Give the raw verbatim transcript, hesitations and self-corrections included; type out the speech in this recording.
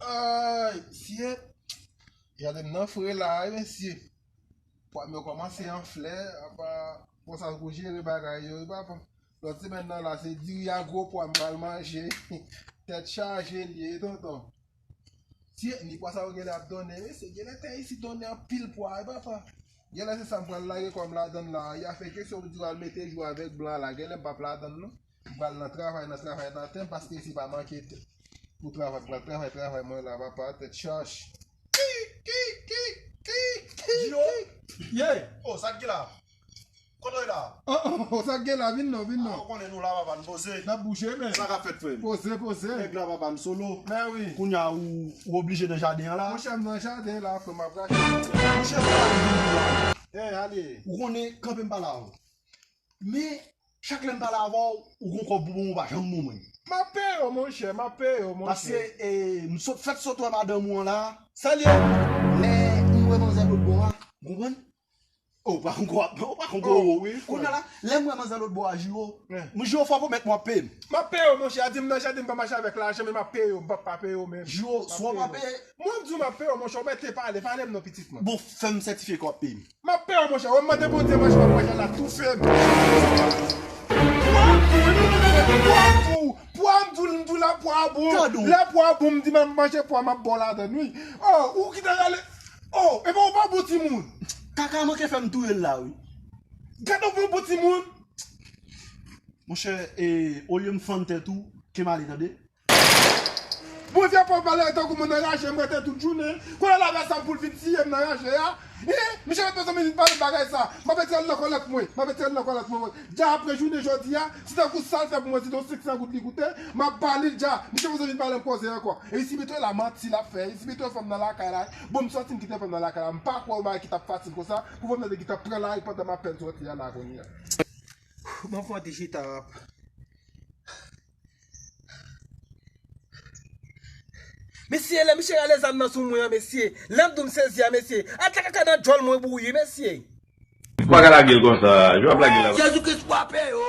Ay, mesye. Gade m nan fre la, wi, mesye. Pwa m yo kòmanse anfle, apa, konsa pou jere bagay yo, wi, papa. Lòt semèn nan la, se diri a gwo pwa m pral manje. Tèt chaje li ye, tonton. Mesye, ni pwa sa yo genlè ap donnen, mesye, genlè tè isi donnen anpil pwa, wi, papa. Genlè se sa m pral lage kò m ladann la, y a fè kesyon pou di w al mete jou avèk blan la, genlè m p ap ladann non. M pral nan travay, nan travay, nan tè m, paske isi pa manke tè. Pou travay, m pral travay, travay, mwen la, papa, tèt chaje. Ki, ki, ki, ki, ki, Yo. Ki. Ye. Oh, sa k gen la? Kote w la? Oh, oh, oh, sa k gen la? Vin non, vin non. Ah, ou konnen nou la, papa, n poze. N ap bouje, men. Sa k ap fèt, frè m? Poze, poze. Nèg la, papa, m solo. Men wi. Kounye a, ou, ou oblije nan jaden an la. Monchè, m nan jaden la, frè m, m ap rache. Monchè, ou pa vin la. Eh, ale. Ou konnen, kanpe m pale avè w. Men, chak lè m pale avè w, ou gon kòb pou ban m, ou pa janm ban mwen. M ap peye w, monchè, m ap peye w, monchè. Paske, eh, m sot, fèt sot wè madanm ou an la. Sa l ye? Lè m wè manzè lòt bò a, ou konprann? Oh, ou pa konn kò, ou pa konn kò. Oh, wi, frè. Kounye a la, lè m wè manzè lòt bò a, Jiro, m, Jiro, fò w pwomèt mwen w ap peye m. M ap peye w, monchè, a di m nan jaden m pa mache avèk lajan, men m ap peye w, m p ap pa peye w menm. Jiro, si w p ap peye m. Mwen, m di w m ap peye w, monchè, ou mèt te pale, pale m non, pitit mwen. Bon, fè m sètifye ke w ap peye m. M ap peye w, monchè, ou mande Bondye manje, m ap manje la, toufe m. Pwa pou, pwa pou, pwa m di w, m di w la, pwa bon. Lè pwa bon, m di m ap manje pwa, m ap ba w ladann, wi. Oh, ou ki ta rale, oh, epa ou pa bon timoun. Kaka manke fè m touye l la, wi. Gade ou pa bon timoun. Monchè, e, olye m fann tèt ou, ke m ale, tande? Bondye pa pale tankou moun anraje, m rete tout jounen. Kounye a la, sa m pou l vin tiye m nan raje a. Hein? Misye pa bezwen vin pale bagay sa. M ap retire l nan kòlèt mwen. M ap retire l nan kòlèt mwen. Dja apre jounen jodi a, si tankou sa l fè pou mwen, si t on senk san goud li koute, m ap ba li l dja. Misye pa bezwen vin pale m koze ankò. E si pito la manti l ap fè, e si pito fanm nan lakay la, bon, m sòti m kite fanm nan lakay la. M pa kwè yon bagay ki t ap fasil konsa, pou fanm nan te gentan pran lari pandan m apèn sòti a la kounye a. Bon, fò di chita ap. Mesye, lè misye rale zam nan sou mwen an, mesye. Lè m di w m sezi a, mesye. Al ta kaka nan djòl mwen bouyi, mesye. Ou pa ka lage l konsa. Jwa ap lage l la. Jezi Kris frape yo.